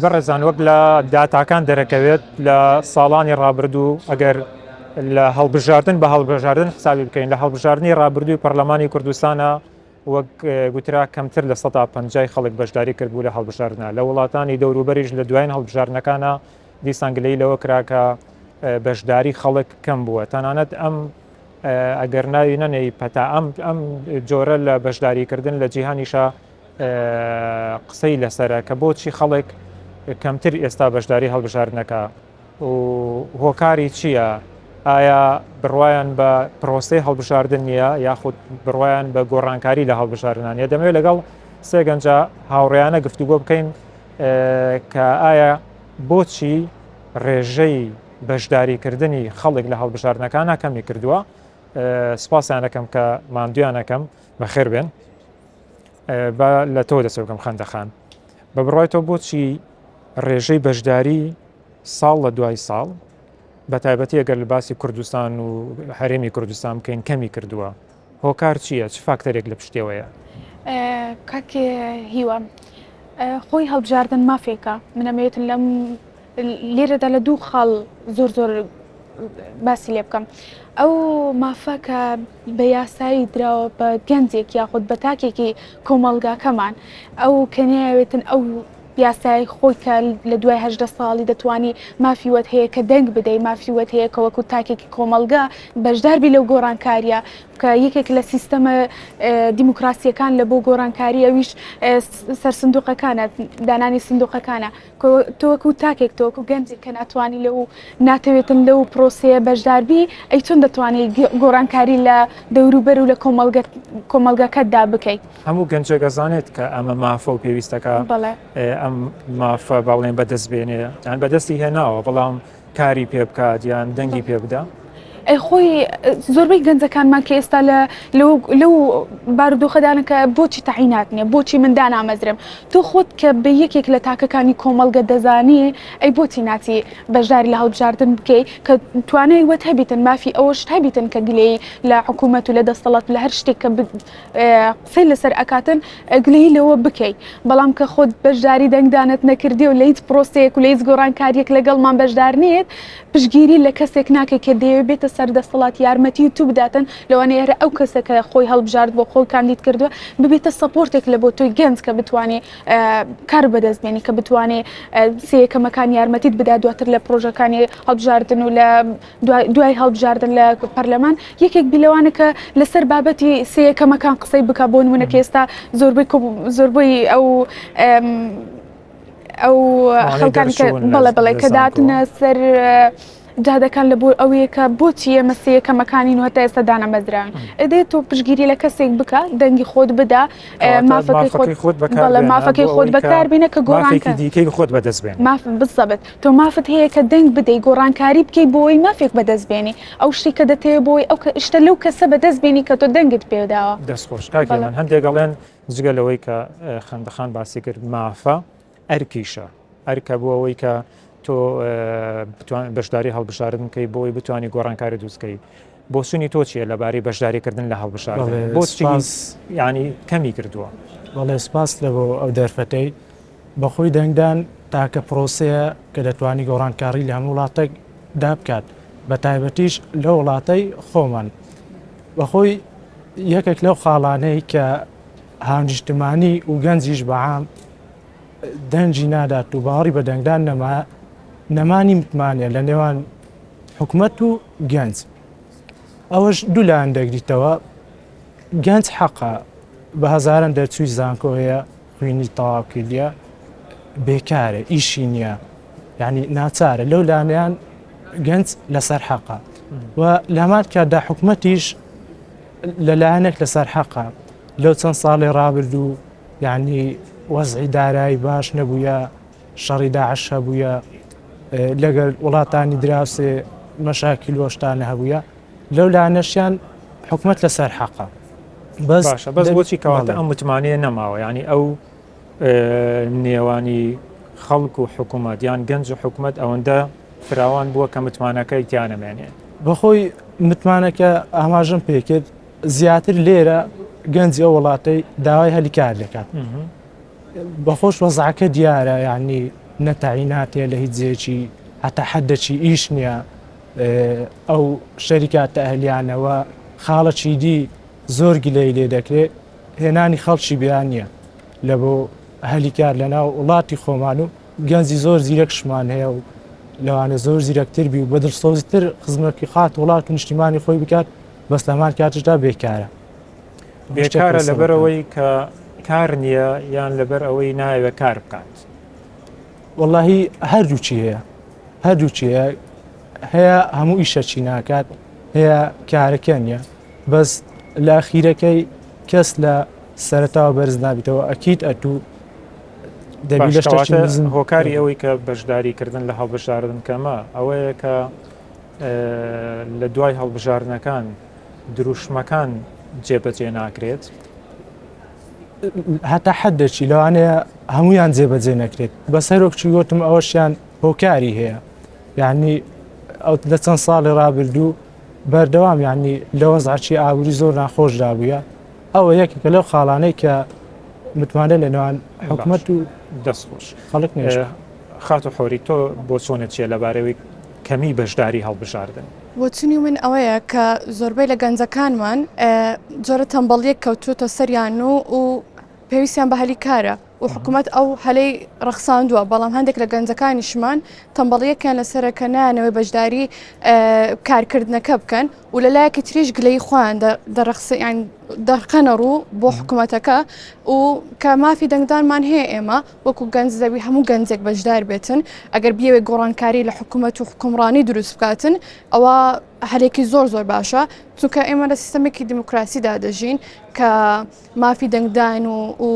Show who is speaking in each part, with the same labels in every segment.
Speaker 1: بەڕێزان وەک لە داتاکان دەرەکەوێت لە ساڵانی ڕابردوو ئەگەر لە هەڵبژاردن بە هەڵبژاردن حسابی بکەین لە هەڵبژاردنی ڕابردووی پەرلەمانی کوردستانە وەک گوترا کەمتر لە سەدا پەنجای خەڵک بەشداری کردبوو لە هەڵبژاردنە لە وڵاتانی دەوروبەریش لە دوایین هەڵبژاردنەکانە دیسان گلەیی لەوە کرا کە بەشداری خەڵک کەم بووە تەنانەت ئەم ئەگەر ناوی نەنێی پەتا ئەم ئەم جۆرە لە بەشداریکردن لە جیهانیشە قسەی لەسرە کە بۆچی خەڵک کەمتر ئێستا بەشداری هەڵبژاردنەکە و هۆکاری چییە؟ ئایا بڕوایان بە پرۆسەی هەڵبژاردن نییە یاخود بڕوایان بە گۆڕانکاری لە هەڵبژاردنان نیە دەمەوێت لەگەڵ سێ گەنجە هاوڕێیانە گفتوگۆ بکەین کە ئایا بۆچی ڕێژەی بەشداریکردنی خەڵک لە هەڵبژاردنەکانە کەمی کردووە سپاسیان دەکەم کە ماندویانەکەم بەخێر بێن با لە تۆ دەست بکەم خەندەخان بە بڕای تۆ بۆچی ڕێژەی بەشداری ساڵ لە دوای ساڵ بە تایبەتی ئەگەر لە باسی کوردستان و هەرێمی کوردستان بکەین کەمی کردووە هۆکار چییە چ فاکتەرێک لە پشتەوەیە؟
Speaker 2: کاک هیوا خۆی هەڵبژاردن مافێکە من ئەمەوێتن لەم لێرەدا لە دوو خاڵ زۆر زۆر باسی لێ بکەم ئەو مافە کە بە یاسایی دراوە بە گەنجێک یاخود بە تاکێکی کۆمەڵگاکەمان ئەو کە نەیەوێتن ئەو یاسای خۆی کە لە دوای هەدە ساڵی دەتوانی مافی وەت هەیە کە دەنگ بدەی مافی وەت هەیە کە وەکو تاکێکی کۆمەڵگا بەشداربی لەو گۆڕانکاریە کە یەکێک لە سیستەمە دیموکراسیەکان لە بۆ گۆڕانکاری ئەویش سەر سندوقەکانە دانانی سندوقەکانە تۆ وەکو تاکێک تۆ وەکو گەنجێک کە ناتوانی لەو ناتەوێتن لەو پرۆسەیە بەشداربی ئەی چۆن دەتوانی گۆڕانکاری لە دەوروبەر و لە کۆمەڵگە کۆمەڵگەکەتدا بکەیت؟
Speaker 1: هەموو گەنجێک ئەزانێت کە ئەمە مافە و پێویستەکە ئەم مافە باڵێن بەدەست بێنێ یان بەدەستی هێناوە بەڵام کاری پێ بکات یان دەنگی پێ بدا؟
Speaker 2: ئەی خۆی زۆربەی گەنجەکانمان کە ئێستا لە لەو بارودۆخەدانە کە بۆچی تەعینات نییە بۆچی من دانامەزرم تۆ خۆت کە بە یەکێک لە تاکەکانی کۆمەڵگە دەزانی ئەی بۆچی ناچی بەشداری لە هەڵبژاردن بکەی کە توانای وەت هەبیتن مافی ئەوەشت هەبیتن کە گلەیی لە حکوومەت و لە دەستەڵات لە هەر شتێک کە قسەی لەسەر ئەکاتن گلەیی لەوە بکەی بەڵام کە خۆت بەشداری دەنگدانت نەکردی و لە هیچ پرۆسەیەک و لە هیچ گۆڕانکاریەک لەگەڵمان بەشدار نیت پشتگیری لە کەسێک ناکەی کە دەیەوێت بێتە سەر دەسەڵات یارمەتی و تو بداتن لەوانەیە هەر ئەو کەسە کە خۆی هەڵبژارد بۆ خۆی کاندید کردووە ببێتە support ێک لە بۆ تۆی گەنج کە بتوانێ کار بەدەست بێنی کە بتوانێ سێیەکەمەکان یارمەتیت بدا دواتر لە پرۆژەکانی هەڵبژاردن و لە دوای هەڵبژاردن لە پەرلەمان یەکێک بی لەوانە کە لەسەر بابەتی سێیەکەمەکان قسەی بکە بۆ نمونە کە ئێستا زۆربەی زۆربەی ئەو ئەو خەڵکانی کە بەڵێ بەڵێ کە داتنە سەر جادەکان لە بۆ ئەوەیە کە بۆچی ئێمە سێیەکەمەکانین و هەتا ئێستا دانەمەزراوین ئەدێ تۆ پشگیری لە کەسێک بکە دەنگی خۆت بدە مافەکەی خۆت بەڵێ مافەکەی خۆت بەکاربینە کە گۆڕانکە
Speaker 1: دیکەی خۆت بەدەست بێن
Speaker 2: ماف بزەبت تۆ مافت هەیە کە دەنگ بدەی گۆڕانکاری بکەی بۆی مافێک بەدەست بێنی ئەو شتی کە دەتەوێ بۆی ئەو شتە لەو کەسە بەدەست بێنی کە تۆ دەنگت پێداوە.
Speaker 1: دەست خۆش کاک هێمن هەندێک ئەڵێن جگە لەوەی کە خەندەخان باسی کرد مافە ئەرکیشە ئەرکە بۆ ئەوەی کە تۆ بەشداری هەڵبژاردن بکەی بۆی بتانی گۆڕانکاری دروستکەی بۆچونی تۆ چییە لەبارەی بەشداریکردن لە هەڵبژاردن بۆچی ینی کەمی کردووە؟
Speaker 3: بەڵێ سپاس لە بۆ ئەو دەرفەتەی بەخۆی دەنگدان تاکە پرۆسەیە کە دەتوانی گۆڕانکاری لە هەموو وڵاتێک دا بکات بە تایبەتیش لە وڵاتەی خۆمان بەخۆی یەکێک لەو خاڵانەی کە هاونیشتمانی و گەنجیش بەعام دەنگی نادات و باوەڕی بە دەنگدان نەما نەمانی متمانە لە نێوان حکومەت و گەنج ئەوەش دوو لایەن دەگریتەوە گەنج حەقە بە هەزاران دەرچووی زانکۆ هەیە خوێنی تەواو کردیە بێکارە ئیشی نییە یعنی ناچارە لەو لانیان گەنج لەسەر حەقە و لەمان کاتدا حکومەتیش لەلایەنێک لەسەر حەقە لەو چەند ساڵی ڕابردوو یعنی وەزعی دارایی باش نەبووە شەڕی داعش هەبووە لەگەر وڵاتانی دراوسێ مەشاکیل وەشتانە هەبووە لەو لانەشیان حکومت لەسەر حەقە
Speaker 1: بەس باشە بەس بۆچی کەواتە ئەم متمانەیە نەماوە ینی ئەو نێوانی خەڵک و حکوومەت یان گەنج و حکوومەت ئەوەندە فراوان بووە کە متمانەکەی تیانەمێنێ
Speaker 3: بەخۆی متمانەکە ئاماژەم پێکرد زیاتر لێرە گەنجی ئەو وڵاتەی داوای هەلی کار دەکات. بەخۆش وەزعەکە دیارە یعنی نە تەعینات هەیە لە هیچ جێیەکی هەتا حەدەکی ئیش نییە ئەو شەریکاتە ئەهلیانەوە خاڵەکی دی زۆر گلەی لێ دەکرێت هێنانی خەڵکی بیانیە لە بۆ هەلی کار لە ناو وڵاتی خۆمان و گەنجی زۆر زیرەکشمان هەیە و لەوانە زۆر زیرەکتر بی و بە دڵسۆزتر خزمەتی خات وڵات و نیشتیمانی خۆی بکات بەس لە هەمان کاتیشدا بێکارە.
Speaker 1: بێکارە لەبەرئەوەی کە کار نییە یان لەبەر ئەوەی نایەوێت کار بکات؟
Speaker 3: وەڵاهی هەردووکی هەیە هەردووکی هەیە هەیە هەموو ئیشەکی ناکات هەیە کارەکە نییە بەس لە ئەخیرەکەی کەس لە سەرتاوە بەرز نابیتەوە ئەکییت ئەتوو
Speaker 1: دەبی لە شتێکی نزم هۆکاری ئەوەی کە بەشداریکردن لە هەڵبژاردن کەمە ئەوەیە کە لە دوای هەڵبژاردنەکان دروشمەکان جێبەجێ ناکرێت؟
Speaker 3: هەتا حدێکی لەوانەیە هەمویان جێبەجێ نەکرێت بە سەرۆکچی وتم ئەوەشیان هۆکاری هەیە یعنی ئەو لە چەند ساڵی ڕابردوو بەردەوام یعنی لە وەزعکی ئابووری زۆر ناخۆشدا بووە ئەوە یەکێکە لەو خاڵانەی کە متمانە لە نێوان حکومەت و
Speaker 1: دەستخۆش خەڵک نێشت. خاتو حۆری تۆ بۆچۆنت چیە لەبارەوەی کەمی بەشداری هەڵبژاردن؟
Speaker 4: بۆچونی من ئەوەیە کە زۆربەی لە گەنجەکانمان جۆرە تەمبەڵیەک کەوتووەتە سەریان و و پێویستیان بە هەلی کارە و حکوومەت ئەو هەلەی ڕەخساندووە بەڵام هەندێک لە گەنجەکانیشمان تەمبەڵیەکیان لەسەرە کە نایانەوەی بەشداری کارکردنەکە بکەن و لە لایەکی تریش گلەی خۆیان دەڕەخسیان دەرخەنە ڕوو بۆ حکوومەتەکە و کە مافی دەنگدانمان هەیە ئێمە وەکو گەنج دەبی هەموو گەنجێک بەشدار بێتن ئەگەر بیەوێت گۆڕانکاری لە حکوومەت و حکومڕانی دروست بکاتن ئەوە هەلێکی زۆر زۆر باشە چونکە ئێمە لە سیستەمێکی دیموکراسیدا دەژین کە مافی دەنگدان و و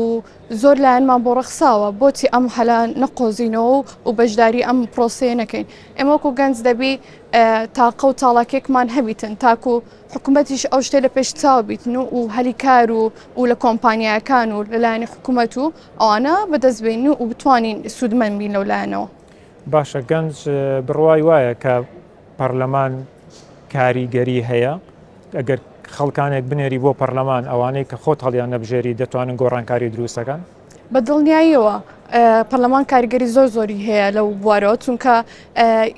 Speaker 4: زۆر لایەنمان بۆ ڕەخساوە بۆچی ئەم هەلە نەقۆزینەوە و بەشداری ئەم پرۆسەیە نەکەین ئێمە وەکو گەنج دەبی تاقە و چاڵاکێکمان هەبیتن تاکو حکومەتیش ئەو شتێ لە پێش چاو بیتن و و هەلی کار و و لە کۆمپانیاکان و لەلایەنی حکومەت و ئەوانە بەدەست بێنین و بتوانین سوودمەند بین لەو لایەنەوە.
Speaker 1: باشە گەنج بڕوای وایە کە پەرلەمان کاریگەری هەیە ئەگەر خەڵکانێک بنێری بۆ پەرلەمان ئەوانەی کە خۆت هەڵیان نەبژێری دەتوانن گۆڕانکاری دروستەکەن؟
Speaker 4: بە دڵنیاییەوە پەرلەمان کاریگەری زۆر زۆری هەیە لەو بوارەوە چونکە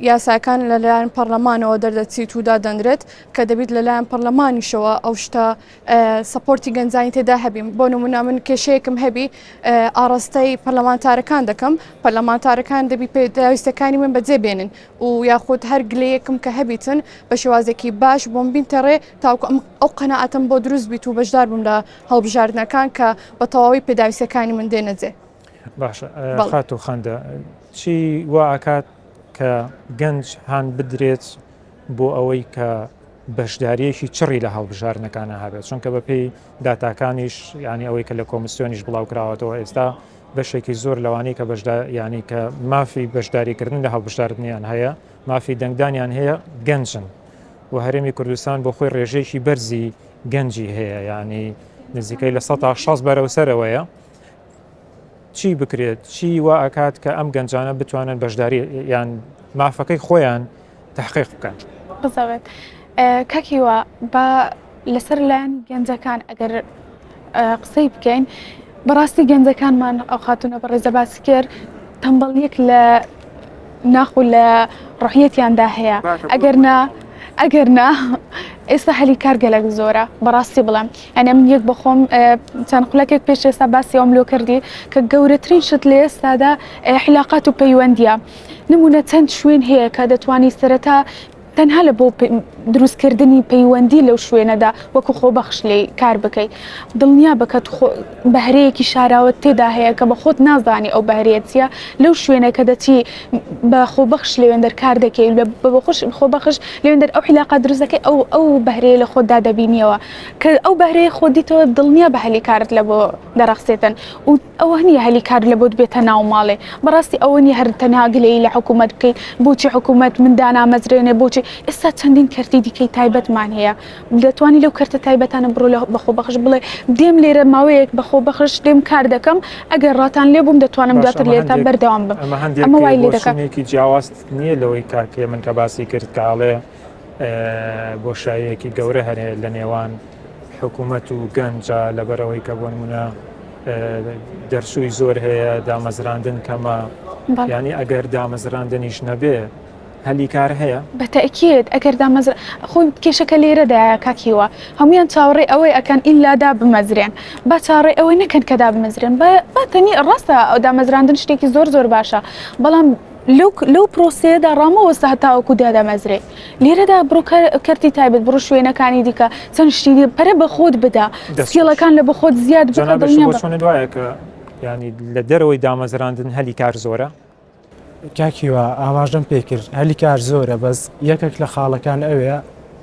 Speaker 4: یاساکان لەلایەن پەرلەمانەوە دەردەچیت و دادەنرێت کە دەبیت لەلایەن پەرلەمانیشەوە ئەو شتە سەپۆرتی گەنجانی تێدا هەبیم بۆ نمونە من کێشەیەکم هەبی ئاڕاستەی پەرلەمانتارەکان دەکەم پەرلەمانتارەکان دەبی پێداویستەکانی من بەجێ بێنن و یاخود هەر گلەیەکم کە هەبیتن بە شێوازێکی باش بۆم بینتە ڕێ تاوکو ئەم ئەو قەناعەتم بۆ دروست بیت و بەشدار بم لە هەڵبژاردنەکان کە بە تەواوی پێداویستەکانی من دێنە جێ.
Speaker 1: باشە خاتوو خەندە چی وا ئەکات کە گەنج هان بدرێت بۆ ئەوەی کە بەشداریەکی چڕی لە هەڵبژاردنەکانە هەبێت چونکە بەپێی داتاکانیش ینی ئەوەی کە لە کۆمسیۆنیش بڵاو کراوەتەوە ئێستا بەشێکی زۆر لەوانەی کە بەشدا ینی کە مافی بەشداریکردن لە هەڵبژاردنیان هەیە مافی دەنگدانیان هەیە گەنجن و هەرێمی کوردستان بۆ خۆی ڕێژەیەکی بەرزی گەنجی هەیە ینی نزیکەی لە 16 بەرەو سەرەوەیە چی بکرێت چی وا ئەکات کە ئەم گەنجانە بتوانن بەشداری یان مافەکەی خۆیان تحقیق بکەن؟
Speaker 2: بزەوێت کاک هیوا با لەسەر لایەنی گەنجەکان ئەگەر قسەی بکەین بەڕاستی گەنجەکانمان ئەو خاتونە بەڕێزە باسی کرد تەمبەڵیەک لە ناخ و لە ڕحیەتیاندا هەیە ئەگەر نا ئەگەر نا ئێستا هەلی کار گەلک زۆرە بەڕاستی بڵێم ئەنێ من یەک بەخۆم چەند خولەکێک پێش ئێستا باسی ئەوم لۆ کردی کە گەورەترین شت لە ئێستادا عیلاقات و پەیوەندیە نمونە چەند شوێن هەیە کە دەتوانی سەرەتا تەنها لە بۆ دروستکردنی پەیوەندی لەو شوێنەدا وەکو خۆبەخش لێی کار بکەیت دڵنیا بە کە بەهرەیەکی شاراوەت تێدا هەیە کە بە خۆت نازانی ئەو بەهرەیە چییە لەو شوێنە کە دەچی بە خۆبەخش لەوێندەر کار دەکەی بە بەخش خۆبەخش لەوێندەر ئەو عیلاقە دروست دەکەی ئەو ئەو بەهرەیە لە خۆتدا دەبینیەوە کە ئەو بەهرەیە خۆت دیتەوە دڵنیا بە هەلی کارت لە بۆ دەڕەخسێتن و ئەوە نییە هەلی کار لە بۆت بێتە ناو ماڵێ بەڕاستی ئەوە نییە هەر تەنها گلەیی لە حکوومەت بکەیت بۆچی حکوومەت من دانامەزرێنێ بۆچی ئێستا چەندین کەرتی دیکەی تایبەتمان هەیە دەتوانی لەو کەرتە تایبەتانە بڕۆ لە بە خۆبەخش بڵێ دێم لێرە ماوەیەک بە خۆبەخش دێم کار دەکەم ئەگەر ڕاتان لێ بووم دەتوانم دواتر لێرتان بەردەوام بم
Speaker 1: ئەمە هەندێک ئەمە وای لێ دەکات بۆچوونێکی جیاواز نییە لەوەی کاک هێمن کە باسی کرد کە ئەڵێ بۆشاییەکی گەورە هەیە لە نێوان حکوومەت و گەنجە لەبەرەوەی کە بۆ نمونە. دەرچووی زۆر هەیە دامەزراندن کەمە ینی ئەگەر دامەزراندنیش نەبێ هەلی کار هەیە؟
Speaker 2: بە تەئکید ئەگەر دامەزرا خۆ کێشەکە لێرەدایە کاک هیوا هەموویان چاوەڕێی ئەوەی ئەکەن ئیلا دابمەزرێن با چاوەڕێی ئەوەی نەکەن کە دابمەزرێن با با تەنی ڕاستە دامەزراندن شتێکی زۆر زۆر باشە بەڵام لەو لەو پرۆسەیەدا ڕامەوەستە هەتاوەکو دادەمەزرێ لێرەدا بڕۆ کەرتی تایبەت بڕۆ شوێنەکانی دیکە چەند شتی دی پەرە بە خۆت بدە سکیڵەکان لە بە خۆت زیاد بکە
Speaker 1: جەنابیش
Speaker 2: دڵنیا بە.
Speaker 1: بۆچوونت وایە کە ینی لە دەرەوەی دامەزراندن هەلی کار زۆرە؟
Speaker 3: کاک هیوا ئاماژەم پێکرد هەلی کار زۆرە بەس یەکێک لە خاڵەکان ئەوەیە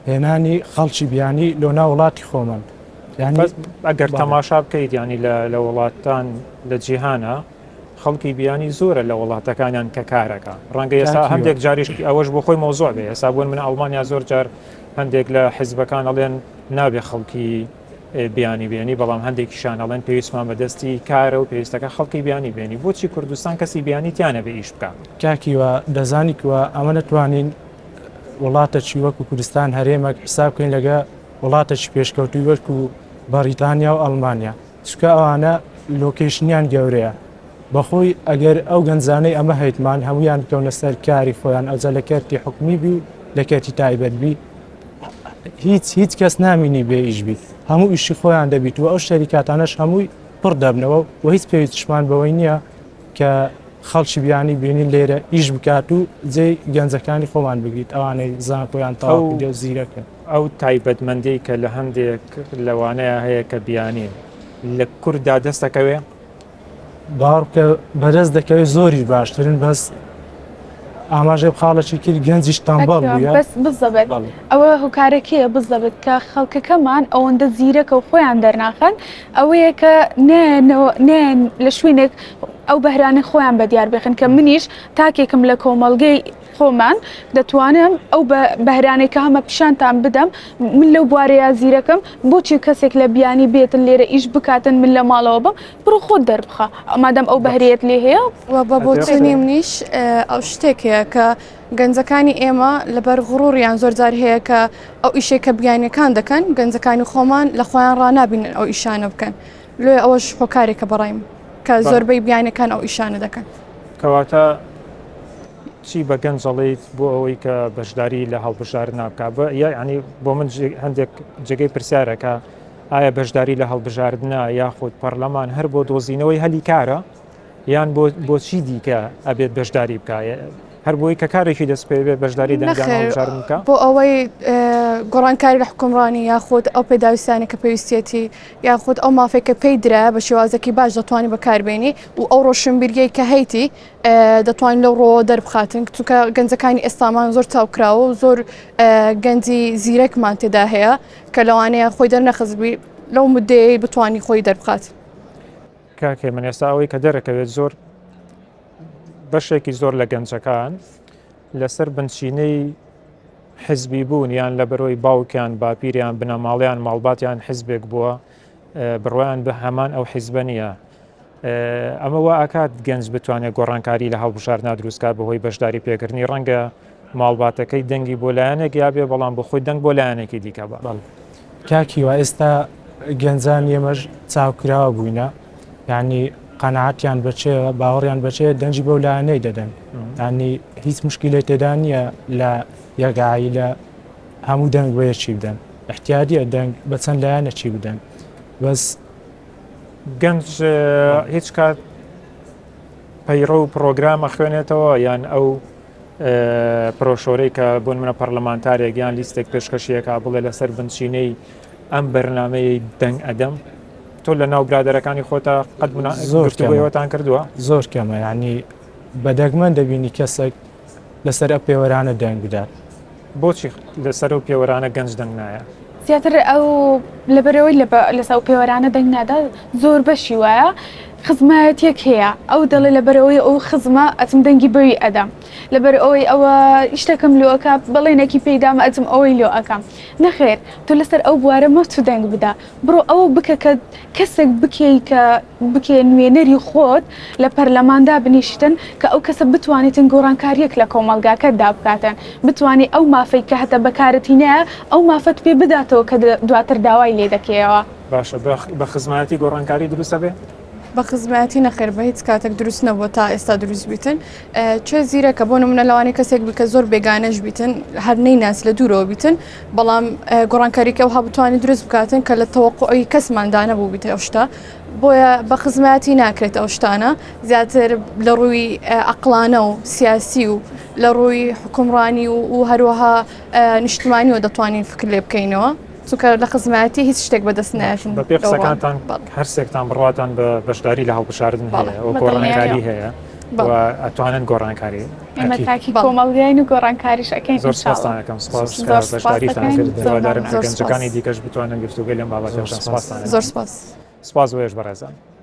Speaker 3: هێنانی خەڵکی بیانی لۆ ناو وڵاتی خۆمان
Speaker 1: یانی بەس ئەگەر تەماشا بکەیت ینی لە وڵاتان لە جیهانە خەڵکی بیانی زۆرە لە وڵاتەکانیان کە کارەکە ڕەنگە ئێستا هەندێک جاریش ئەوەش بۆ خۆی مۆزۆ بێ ئێستا بۆن من ئەڵمانیا زۆر جار هەندێک لە حیزبەکان ئەڵێن نابێ خەڵکی بیانی بێنی، بەڵام هەندێکیشان ئەڵێن پێویستمان بە دەستی کارە و پێویستەکە خەڵکی بیانی بێنی، بۆچی کوردستان کەسی بیانی تیا نەبێ ئیش بکا؟
Speaker 3: کاک هیوا دەزانی کوا ئەمە نەتوانین وڵاتەکی وەکو کوردستان هەرێمەک حساب بکەین لەگە وڵاتەکی پێشکەوتوی وەکو بەڕیتانیا و ئەڵمانیا چونکە ئەوانە لۆکەیشنیان گەورەیە بەخۆی ئەگەر ئەو گەنجانەی ئەمە هەیتمان هەمویان بکەونە سەر کاری خۆیان ئەوجا لە کەرتی حکومی بی و لە کەرتی تایبەت بی هیچ هیچ کەس نامینی بێ ئیش بیت هەموو ئیشی خۆیان دەبیت و ئەو شەریکاتانەش هەمووی پڕ دەبنەوە و هیچ پێویستشمان بەوەی نییە کە خەڵکی بیانی بینین لێرە ئیش بکات و جێی گەنجەکانی خۆمان بگریت ئەوانەی زانکۆیان تەواو کردیە و زیرەکن.
Speaker 1: ئەو تایبەتمەندیەی کە لە هەندێک لەوانەیە هەیە کە بیانین لە کورددا دەست دەکەوێ؟
Speaker 3: باوەڕ بکە بەدەست دەکەوێت زۆریش باشترن بەس ئاماژەی خاڵەکی کرد گەنجیش تەمبەڵ بووە
Speaker 2: بەس بزەبت ئەوە هۆکارەکەیە بزەبت کە خەڵکەکەمان ئەوەندە زیرەکە و خۆیان دەرناخەن ئەوەیە کە نێن لە شوێنێک ئەو بەهرانەی خۆیان بە دیار بخن کە منیش تاکێکم لە کۆمەڵگەی خۆمان دەتوانم ئەو بەهرانەی کە هەمە پیشانتان بدەم من لەو بوارەیە زیرەکەم بۆچی کەسێک لە بیانی بێتن لێرە ئیش بکاتن من لە ماڵەوە بم بڕۆ خۆت دەربخە مادەم ئەو بەهرەیەت لێ هەیە.
Speaker 4: و بە بۆچوونی منیش ئەو شتێک هەیە کە گەنجەکانی ئێمە لەبەر غڕوڕیان زۆر جار هەیە کە ئەو ئیشێک کە بیانیەکان دەکەن گەنجەکانی خۆمان لە خۆیان ڕنابینن ئەو ئیشانە بکەن لۆیە ئەوەش هۆکارێکە بەڕای من کە زۆربەی بیانەکان ئەو ئیشانە دەکەن.
Speaker 1: کەواتە چی بە گەنج ئەڵێیت بۆ ئەوەی کە بەشداری لە هەڵبژاردنا بکا؟ یعنی بۆ من هەندێک جێگەی پرسیارە کە ئایا بەشداری لە هەڵبژاردنا یاخود پەرلەمان هەر بۆ دۆزینەوەی هەلی کارە یان بۆچی دیکە ئەبێت بەشداری بکە هەر بۆی کە کارێکی دەست پێ بێ بەشداری دەنگدان بکە
Speaker 4: بۆ ئەوەی گۆڕانکاری لە حکومڕانی یاخود ئەو پێداویستانە کە پێویستیەتی یاخود ئەو مافێک کە پێی درا بە شێوازێکی باش دەتوانانی بەکاربێنی و ئەو ڕۆشنبیریەی کە هەیتی دەتوانین لەو ڕۆوە دەربخاتن چونکە گەنجەکانی ئێستامان زۆر چاوکراوە و زۆر گەنجی زیرەکمان تێدا هەیە کە لەوانەیە خۆی دەرنەخستبی لەو مدەیە بتانی خۆی دەربخات.
Speaker 1: کاک هێمن ئێستا ئەوەی کە دەرەکەوێت زۆر بەشێکی زۆر لە گەنجەکان لەسەر بنچینەی حزبی بوون یان لە بەرۆی باوکیان باپیریان بنەماڵیان ماڵباتیان حزبێک بووە بڕوایان بە هەمان ئەو حیزبە نییە ئەمە وا ئاکات گەنج بتوانێت گۆڕانکاری لە هەڵبژاردنا دروستکات بەهۆی بەشداری پێکردنی ڕەنگە ماڵباتەکەی دەنگی بۆ لایەنێک یابێ بەڵام بۆ خۆی دەنگ بۆ لایەنێکی دیکە بە.
Speaker 3: بەڵێ کاک هیوا ئێستا گەنجان ئێمەش چاوکراوە بووینە یعنی قەناعەتیان بەچێ باوەڕیان بەچێ دەنگی بەو لایەنەی دەدەن ینی هیچ مشکلەی تێدا نییە لە یەکایی لە هەموو دەنگ بە یەکی بدەن احتیادیە دەنگ بە چەند لایەنە چی بدەن بەس
Speaker 1: گەنج هیچ کات پەیڕە و پرۆگرامە خوێنێتەوە یان ئەو پرۆشۆرەی کە بۆ منە پەرلەمانتارێک یان لیستێک پێشکەشیەکە بڵێ لەسەر بنچینەی ئەم بەرنمەی دەنگ ئەدەم تۆ لە ناو برادەرەکانی خۆتا قەت زۆر گفتوگۆیەوەتان کردووە؟
Speaker 3: زۆر کەمە ینی بە دەگمەن دەبینی کەسێک لەسەر ئەو پێوەرانە دەنگ بدات.
Speaker 1: بۆچی لەسەر ئەو پێوەرانە گەنج دەنگ نایە؟
Speaker 2: زیاتر ئەو لەبەرئەوەی لەسەر ئەو پێوەرانە دەنگ نادا زۆر بەشی وایە خزمایەتیەک هەیە ئەو دەڵێ لەبەرئەوەی ئەو خزمە ئەچم دەنگی بەوی ئەدەم لەبەر ئەوەی ئەوە شتێکم لۆ ئەکا بەڵێنێکی پێیدام ئەچم ئەوەی لۆ ئەکەم نەخێر تۆ لەسەر ئەو بوارە مەچوو دەنگ بدە بڕۆ ئەوە بکە کە کەسێک بکەی کە بکەیە نوێنەری خۆت لە پەرلەمان دابنیشیتن کە ئەو کەسە بتوانیتن گۆڕانکاریەک لە کۆمەڵگاکەتدا بکاتن بتوانی ئەو مافەی کە هەتە بەکارت هینایە ئەو مافەت پێ بداتەوە کە دواتر داوای لێ دەکەیەوە.
Speaker 1: باشە بە خزمایەتی گۆڕانکاری دروست ئەبێ؟
Speaker 4: بە خزمایەتی نەخێر بە هیچ کاتێک دروست نەبووە تا ئێستا دروست بیتن چێ زیرەکە بۆ نمونە لەوانەیە کەسێک بی کە زۆر بێگانەش بیتن هەر نەیناس لە دوورەوە بیتن بەڵام گۆڕانکاریکە ئەوها بتوانێت دروست بکاتن کە لە تەوەقعی کەسماندا نەبوو بیتە ئەو شتە بۆیە بە خزمایەتی ناکرێت ئەو شتانە زیاتر لە ڕووی ئەقلانە و سیاسی و لە ڕووی حکومڕانی و و هەروەها نیشتمانیەوە دەتوانین فکر لێ بکەینەوە چونکە لە خزمایەتی هیچ شتێک بەدەست نایەتن
Speaker 1: بەپێی قسەکانتان هەرسێکتان بڕواتان بە بەشداری لە هەڵبژاردن هەیە و گۆڕانکاری هەیە و ئەتوانن گۆڕانکاری
Speaker 2: ئێمە تاکی کۆمەڵگاین و گۆڕانکاریش ئەکەین
Speaker 1: زۆر سپاستان ئەکەم سپاس کە بەشداریتان کرد هیوادارم کە گەنجەکانی دیکەش بتوانن گفتوگۆی لەم بابەتە بکەن سپاستان
Speaker 4: زۆر سپاس
Speaker 1: سپاس بۆ ئێوەش بەڕێزان.